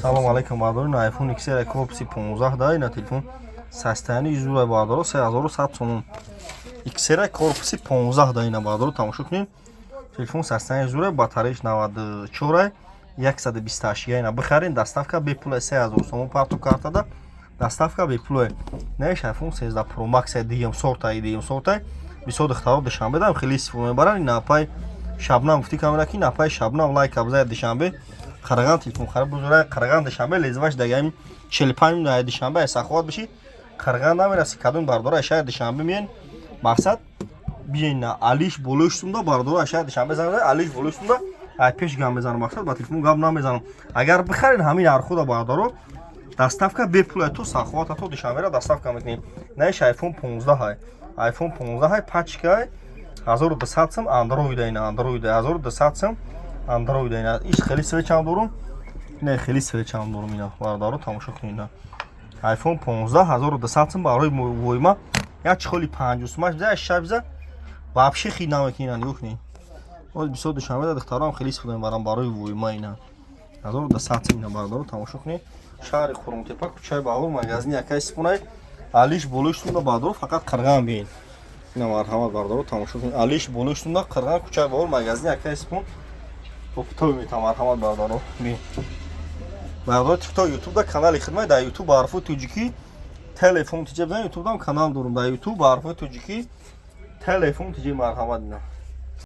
Салом алейкум, бардору. На iPhone XR, корпуси 15 да, ина телефон состояние зура, бардору, 3100 сомон. XR, корпуси 15 да, ина, бардору, тамошо кунед. Телефон состояние зура, батареяш 94, 128 га. Ина бихарен, доставка бепула, 3000 сомон парту картада, доставка бепула. Наиш iPhone 13 Pro Max, дуюм сорта, дуюм сорта. Бисёр духтаро Душанбе дам хеле истифода мебаранд. Ина апай Шабнам гуфти камера ки апай Шабнам лайк абзая. Душанбе Қараған телефон хариб бузура, Қараған Душанбе лезваш дагаим 45 минут. Душанбе саховат биши, Қарған намераси. Кадом бардора шаҳри Душанбе миен, мақсад биен, алиш болои шутунда, бардора шаҳри Душанбе занг, алиш болои шутунда, ай пеш гап мезанам, мақсад ба телефон гап намезанам. Агар бихарен ҳамин архуда, бардоро, доставка бепула, то Саховата, то Душанбера доставка мекунем. Наиш iPhone 15 ҳай, iPhone 15 ҳай, пачка 1200 сум, Android. Ина Android, 1200 сум, Android. Ина иш хеле свечам дорум, ина хеле свечам дорум. Ина, бародаро, тамошо кунед, ина iPhone 15, 1200 сум. Барои войма як чехоли 50 сумаш биза, шаб биза, вообще хи намекунӣ. Ина нигоҳ кунед, боз бисёр Душанбе духтарам хеле истифода мебарам барои войма. Ина 1200 сум. Ина, бародаро, тамошо кунед, шаҳри Қурғонтепа, кӯчаи Баҳор, магазини акай Сипунай, алиш болои шутунда. Бардоро, фақат Қирған биен. Ина марҳамат, бардоро, тамошо кунед, алиш болои шутунда, Қирған, кӯчаи Баҳор, магазини акай Сипун. Оптовый метам. Марҳамат, бардоро, би. Бардоро, ТикТок, Ютубда канали хидмат, дар Ютуб ба ҳарфҳои тоҷикӣ «Телефон тиҷа» бизан. Ютубдам канал дорум, дар Ютуб ба ҳарфҳои тоҷикӣ «Телефон тиҷа». Марҳамат, ина.